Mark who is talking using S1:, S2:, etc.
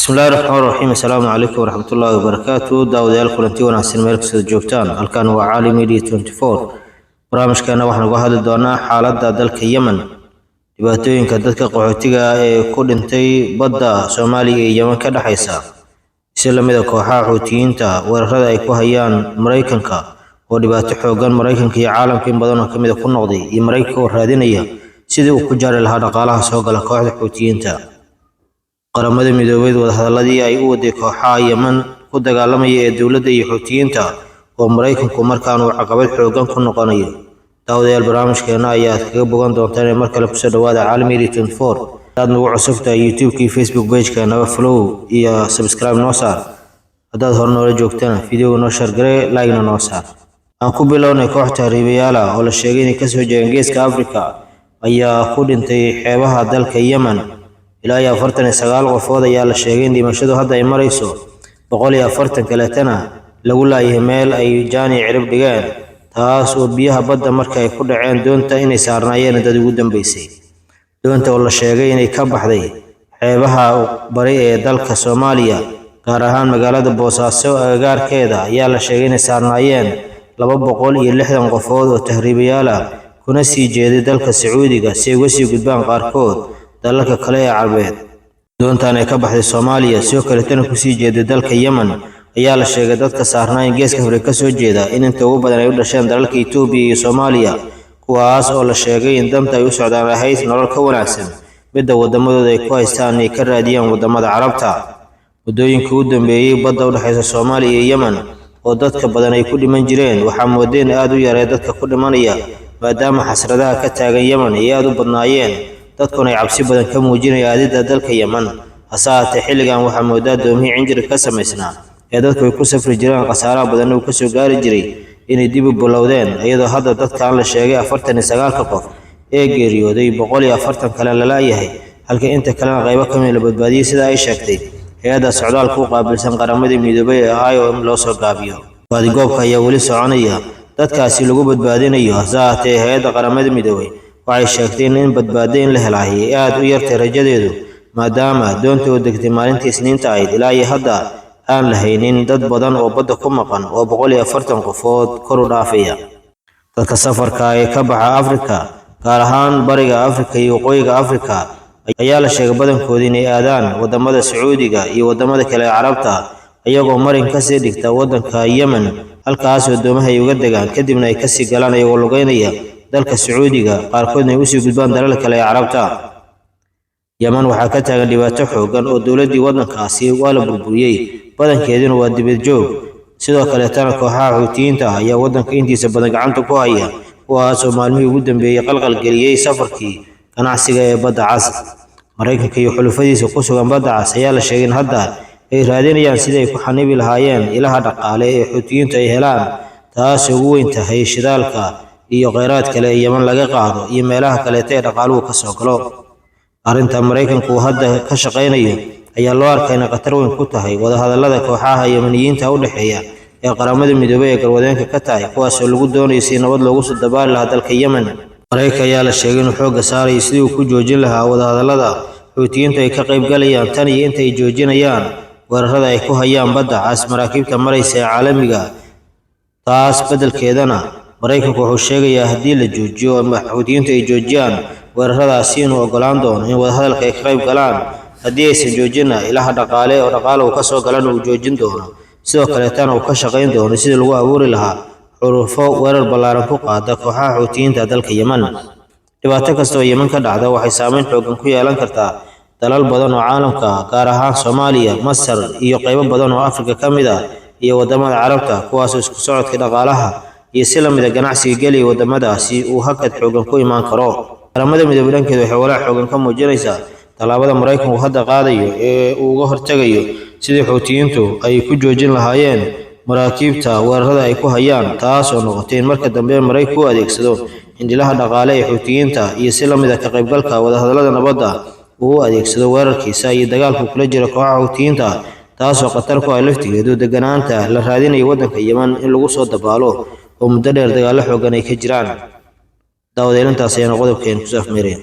S1: Bismillahi raxmaan raxiim. Assalaamu calaykum waraxmatullaahi wabarakaatu. Daawadayaal, kulanti wanaagsan meel kastoo joogtaan. Halkan waa Caali Media 24. Barnaamijkeena waxaan uga hadli doonaa xaaladda dalka Yemen, dhibaatooyinka dadka qaxootiga ah ee ku dhintay badda Soomaaliya iyo Yemen ka dhexaysa, si lamid a kooxaha Xuutiyiinta weerarada ay ku hayaan Maraykanka oo dhibaato xoogan Maraykanka iyo caalamka in badan oo kamid a ku noqday, iyo Maraykanka oo raadinaya sidii uu ku jaari lahaa dhaqaalaha soo gala kooxda Xuutiyiinta. Qaramada Midoobay wadahadaladii ay u waday kooxaha Yemen ku dagaalamaya ee dowladda iyo Xuutiyiinta oo Maraykanku markaan uu caqabad xoogan ku noqonayo. Daawadayaal, barnaamijkeena ayaad kaga bogan doontaan ee mar kale kusoo dhawaada Caalam Media 24. Hadaad nagu cusub tahay, YouTube iyo Facebook page-keenaba follow iyo subscribe noo saar. Haddaad hore noola joogtana, videoga noo share garee, like-na noo saar. Aan ku bilownay, koox tahriibayaal ah oo la sheegay inay kasoo jeedeen Geeska Afrika ayaa ku dhintay xeebaha dalka Yemen. Ilaa iyo 49 qofood ayaa la sheegay in dhimashadu hadda ay marayso, 140 kaleetana lagu laayahay meel ay jaani cirib dhigeen, taas oo biyaha badda marka ay ku dhaceen doonta inay saarnaayeen dad ugu dambeysay. Doonta oo la sheegay inay ka baxday xeebaha bari ee dalka Soomaaliya, gaar ahaan magaalada Boosaaso agagaarkeeda, ayaa la sheegay inay saarnaayeen 260 qofood oo tahriibayaal ah, kuna sii jeeday dalka Sacuudiga si ay uga sii gudbaan qaarkood dalalka kale ee Carbeed. Doontan ay ka baxday Soomaaliya, sidoo kaleetana kusii jeeday dalka Yemen, ayaa la sheegay dadka saarnaa in Geeska Afrika kasoo jeeda in inta ugu badan ay u dhasheen dalalka Itoobiya iyo Soomaaliya, kuwaas oo la sheegay in danta ay u socdaan ahayd nolol ka wanaagsan midda wadamadooda ay ku haystaan inay ka raadiyaan wadamada Carabta. Muddooyinkii u dambeeyey, badda u dhexaysa Soomaaliya iyo Yemen oo dadka badan ay ku dhiman jireen, waxaa moodeen aada u yaree dadka ku dhimanaya, maadaama xasradaha ka taagan Yemen ay aada u badnaayeen, dadkuna ay cabsi badan ka muujinaya aadidda dalka Yemen. Hase haatee, xilligan waxaa moodaa doomihii cinjirka ka samaysnaa ee dadku ay ku safri jireen, khasaaraha badanna uu kasoo gaari jiray, inay dib u bilowdeen, iyadoo hadda dadkan la sheegay 49-ka qof ee geeriyooday, 140 kale la la'yahay, halka inta kalena qaybo ka mid la badbaadiyey, sida ay sheegtay hay-adda socdaalka u qaabilsan Qaramada Midoobay ee IOM loo soo gaabiyo. Baadigoobka ayaa weli soconaya dadkaasi lagu badbaadinayo. Hase haatee, hay-adda Qaramada Midoobay waxay sheegtay in badbaado in la helaayo ay aada u yartay rajadeedu, maadaama doonta oo degtay maalintii Isniinta ahayd ilaa iyo hadda aan la haynin dad badan oo badda ku maqan oo 140 qofood kor u dhaafaya. Dadka safarka ee ka baxa Afrika, gaar ahaan bariga Afrika iyo waqooyiga Afrika, ayaa la sheegay badankooda inay aadaan wadamada Sacuudiga iyo wadamada kale ee Carabta, iyagoo marin kasii dhigta waddanka Yemen, halkaasoo doomaha ay uga degaan, kadibna ay kasii galaan iyagoo lugeynaya dalka Sacuudiga, qaarkoodna ay usii gudbaan dalal kale ee Carabta. Yemen waxaa ka taagan dhibaato xoogan oo dowladdii waddankaasi waa la burburiyey, badankeeduna waa dibad joog. Sidoo kaleetana kooxaha Xuutiyiinta ah ayaa waddanka intiisa badan gacanta ku haya, kuwaas oo maalmihii ugu dambeeyey qalqalgeliyey safarkii ganacsiga ee Badda Cas. Maraykanka iyo xulufadiisa ku sugan Badda Cas ayaa la sheegay in hadda ay raadinayaan sidii ay ku xanibi lahaayeen ilaha dhaqaale ee Xuutiyiintu ay helaan, taas ugu weyn tahay shidaalka iyo kheyraad kale ee Yemen laga qaado iyo meelaha kaleeta ee dhaqaaluhu ka soo galo. Arrinta Maraykanku uu hadda ka shaqaynayo ayaa loo arkaa inay khatar weyn ku tahay wadahadallada kooxaha Yemeniyiinta u dhexeeya ee Qaramada Midoobay ee garwadeenka ka tahay, kuwaasoo lagu doonayo si nabad loogu soo dabaali lahaa dalka Yemen. Maraykanka ayaa la sheegay inuu xoogga saarayo sidii uu ku joojin lahaa wadahadallada Xuutiyiintu ay ka qayb galayaan, tan iyo inta ay joojinayaan weerarada ay ku hayaan Badda Cas maraakiibta maraysa ee caalamiga. Taas beddelkeedana, Maraykanku wuxuu sheegayaa haddii la joojiyo ama Xuutiyiintu ay joojiyaan weeraradaasi, inuu ogolaan doono in wadahadalka ay ka qayb galaan. Haddii aysan joojinna, ilaha dhaqaale oo dhaqaale uu kasoo galana uu joojin doono, sidoo kaleetana uu ka shaqayn doono sidii lagu abuuri lahaa xulufo weerar ballaaran ku qaada kooxaha Xuutiyiinta dalka Yemen. Dhibaato kasta oo Yemen ka dhacda waxay saameyn xoogan ku yeelan kartaa dalal badan oo caalamka ah, gaar ahaan Soomaaliya, Masar iyo qaybo badan oo Afrika ka mid ah iyo wadamada Carabta, kuwaasoo isku socodka dhaqaalaha iyo si lamida ganacsiga geliya wadamadaasi uu hakad xoogan ku imaan karo. Qaramada Midoobay dhankeeda waxay walaac xoogan ka muujinaysaa tallaabada Maraykanku hadda qaadayo ee uu uga hortegayo sidii Xuutiyiintu ay ku joojin lahaayeen maraakiibta weerarada ay ku hayaan, taas oo noqotay in marka dambe Maraykanku u adeegsado xindhilaha dhaqaale ee Xuutiyiinta iyo si lamida ka qaybgalka wadahadallada nabadda uu u adeegsado weerarkiisa iyo dagaalku kula jira kooxaha Xuutiyiinta, taasoo khatar ku ah laftigeedu deganaanta la raadinayo waddanka Yemen in lagu soo dabaalo oo muddo dheer dagaallo xoogan ay ka jiraan. Daawadeelintaas ayaana qodobkeena kusoo afmeeraya.